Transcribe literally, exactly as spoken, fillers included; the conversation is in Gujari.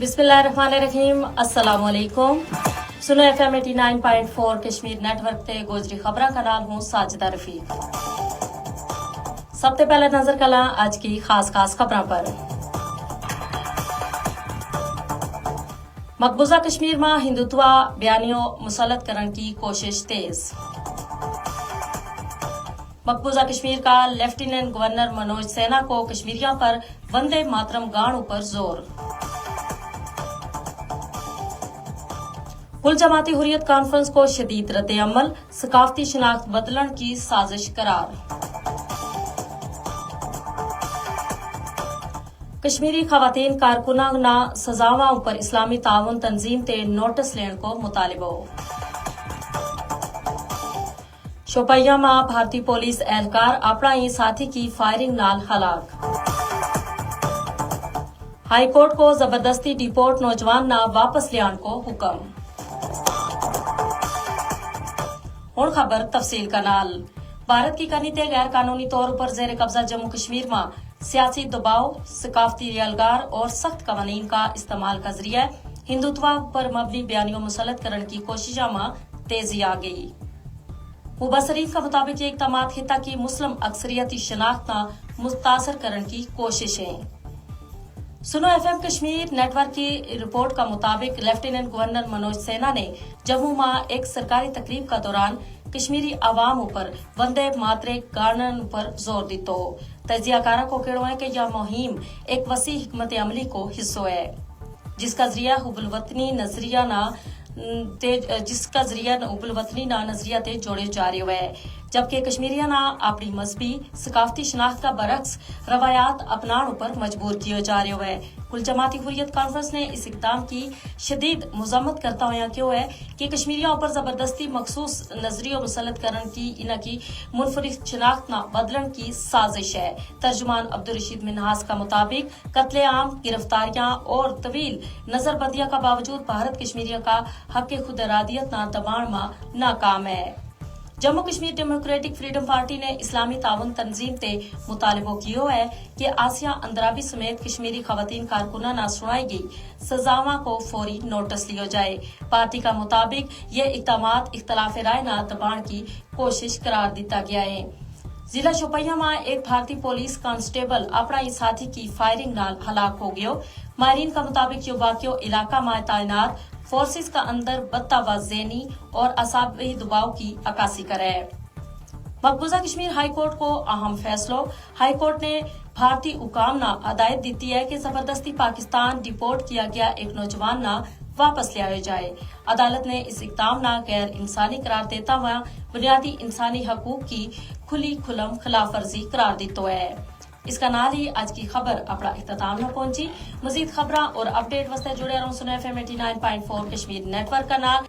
بسم اللہ الرحمن الرحیم، السلام علیکم۔ سنو ایف ایم ایٹی نائن پوائنٹ فور کشمیر نیٹ ورک تے گوجری خبراں کا نال ہوں ساجدہ رفیق۔ سب تے پہلے نظر کلاں اج کی خاص خاص خبراں پر۔ مقبوضہ کشمیر ما ہندوتوا بیانیو مسلط کرن کی کوشش تیز۔ مقبوضہ کشمیر کا لیفٹیننٹ گورنر منوج سینا کو کشمیریاں پر وندے ماترم گان اپر زور۔ کل جماعتی حریت کانفرنس کو شدید رد عمل، ثقافتی شناخت بدلن کی سازش قرار۔ کشمیری خواتین کارکناں نا سزاواں اپر اسلامی تعاون تنظیم تے نوٹس لین کو مطالبو۔ شوپیاں ما بھارتی پولیس اہلکار اپنا ہی ساتھی کی فائرنگ نال ہلاک۔ ہائی کورٹ کو زبردستی ڈیپورٹ نوجوان نا واپس لیان کو حکم۔ ہن خبر تفصیل کا نال۔ بھارت کی کنی تے غیر قانونی طور پر زیر قبضہ جموں کشمیر ما سیاسی دباؤ، ثقافتی یلغار اور سخت قوانین کا استعمال کا ذریعہ ہندوتوا پر مبنی بیانیوں مسلط کرن کی کوششاں ما تیزی آ گئی۔ مبصرین کا مطابق یہ اقدامات خطہ کی مسلم اکثریتی شناخت نا متاثر کرن کی کوشش ہیں۔ سنو ایف ایم کشمیر نیٹ ورک کی رپورٹ کا مطابق لیفٹیننٹ گورنر منوج سینا نے جموں ما ایک سرکاری تقریب کا دوران کشمیری عوام اپر وندے ماترے گانن اپر زور دیتو۔ تجزیہ کاراں کو کہڑو ہے کہ یہ مہم ایک وسیع حکمت عملی کو حصو ہے، جس کا ذریعہ حب الوطنی نظریہ نا تے جس کا ذریعہ حب الوطنی نا نظریہ تے جوڑے جا رہے ہوئے، جبکہ کشمیریاں نا اپنی مذہبی ثقافتی شناخت کا برعکس روایات اپنان اپر مجبور کیو جا رہیو ہے۔ کل جماعتی حریت کانفرنس نے اس اقدام کی شدید مذمت کرتا ہویا کہیو ہے کہ کشمیریاں اپر زبردستی مخصوص نظریو مسلط کرن کی انہاں کی منفرد شناخت نا بدلن کی سازش ہے۔ ترجمان عبدالرشید منہاس کا مطابق قتل عام، گرفتاریاں اور طویل نظر بندیاں کا باوجود بھارت کشمیریاں کا حق خود ارادیت نا دبان ما ناکام ہے۔ جموں کشمیر ڈیموکریٹک فریڈم پارٹی نے اسلامی تعاون تنظیم تے مطالبو کیو ہے کہ آسیہ اندرابی سمیت کشمیری خواتین کارکناں نا سنائی گئی سزاواں کو فوری نوٹس لیو جائے۔ پارٹی کا مطابق یہ اقدامات اختلاف رائے نا دبان کی کوشش قرار دیتا گیا ہے۔ ضلع شوپیاں ما ایک بھارتی پولیس کانسٹیبل اپنا ہی ساتھی کی فائرنگ نال ہلاک ہو گیو۔ ماہرین کا مطابق یوہ واقعو علاقہ ما تعینات فورسز کا اندر بتا ہوا ذہنی اور اعصابی دباؤ کی عکاسی کرے۔ مقبوضہ کشمیر ہائی کورٹ کو اہم فیصلو۔ ہائی کورٹ نے بھارتی حکام نا ہدایت دیتی ہے کہ زبردستی پاکستان ڈیپورٹ کیا گیا ایک نوجوان نا واپس لیایو جائے۔ عدالت نے اس اقدام نا غیر انسانی قرار دیتا ہوا بنیادی انسانی حقوق کی کھلی کھلم خلاف ورزی قرار دیتو ہے۔ اس کا نال ہی اج کی خبر اپنا اختتام نا پہنچی۔ مزید خبراں اور اپڈیٹ واسطے جڑے رہوں سنو ایف ایم ایٹی نائن پوائنٹ فور کشمیر نیٹ ورک کا نال۔